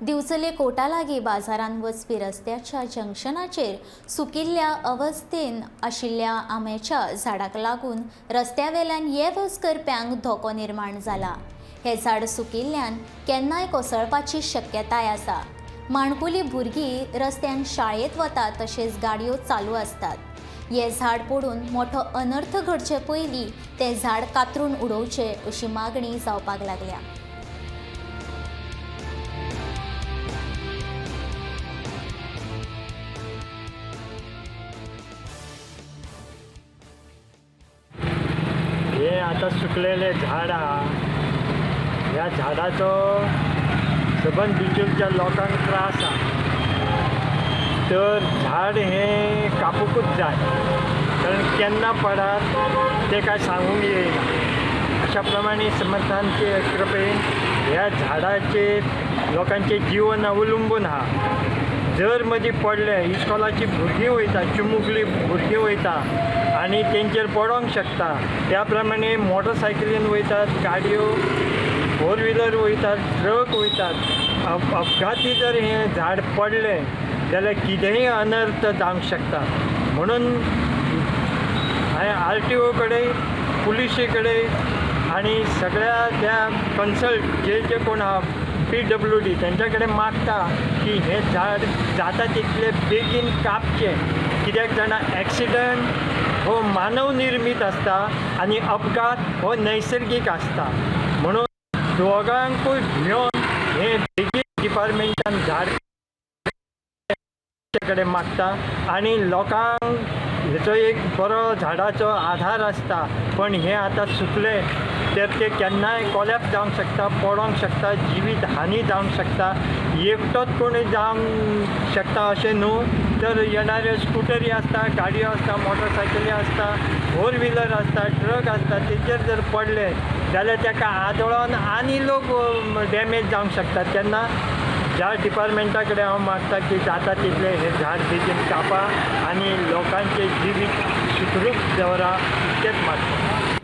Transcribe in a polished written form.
दिवचले कोटालागी बाजारान वचपी रस्त्याच्या जंक्शनाचेर सुकिल्ल्या अवस्थेन आशिल्ल्या आंब्याच्या झाडाक लागून रस्त्यावेल्यान ये वच करप्यांक धोको निर्माण जाला. हें झाड सुकिल्ल्यान केन्नाय कोसळपाची शक्यताय आसा. माणकुली भुरगीं रस्त्यान शाळेंत वतात तशेंच गाडयो चालू आसतात. हें झाड पडून मोठो अनर्थ घडचे पयलीं तें झाड कातरून उडोवचें अशी मागणी जावपाक लागल्या. हे आतां सुकलेलें झाड आहा, ह्या झाडाचो सबंद बिचोलच्या लोकांक त्रास आहा. तर झाड हें कापुकूच जाय, कारण केन्ना पडात तें कांय सांगूंक येयना. अशा प्रमाणे समर्थांचे कृपेन ह्या झाडाचेर लोकांचें जिवन अवलंबून आहा. जर मदीं पडलें, इस्कॉलाची भुरगीं वयता, चिमुकली भुरगीं वयता आनी तेंचेर पडोंक शकता. त्या प्रमाणे मोटरसायकलीन वयतात, गाडयो, फोर व्हिलर वयतात, ट्रक वयतात. अपघाती जर हें झाड पडलें जाल्यार कितेंय अनर्थ जावंक शकता. म्हणून हांवें आर टी ओ कडेन, पुलिशे कडेन आनी सगळ्या त्या कन्सल्ट जे जे कोण आहा पी डब्ल्यू डी तेंच्या कडेन मागता की हें झाड जाता तितले बेगीन कापचें. कित्याक जाणा, एक्सिडंट हो मानव निर्मीत आसता आनी अपघात हो नैसर्गीक आसता. म्हणून दोगांकूय भियोन हें बेगीन डिपार्टमेंटान झाड कडेन मागता आनी लोकांक हेचो एक बरो झाडाचो आधार आसता, पण हें आतां सुकलें तर तें केन्नाय कोलॅप्स जावंक शकता, पडोंक शकता, जिवीत हानी जावंक शकता. एकटोच कोणूय जावंक शकता अशें न्हू, तर येणाऱ्यो स्कुटरी आसता, गाडयो आसता, मोटरसायकली आसता, फोर व्हिलर आसता, ट्रक आसता, तेचेर जर पडले जाल्यार ताका आदळोन आनी लोक डॅमेज जावंक शकता. तेन्ना ज्या डिपार्टमेंटा कडेन हांव मागता की जाता तितलें हें झाड बेगीन कापा आनी लोकांचें जिवीत सुखरूप दवरा, इतकेंच मागता.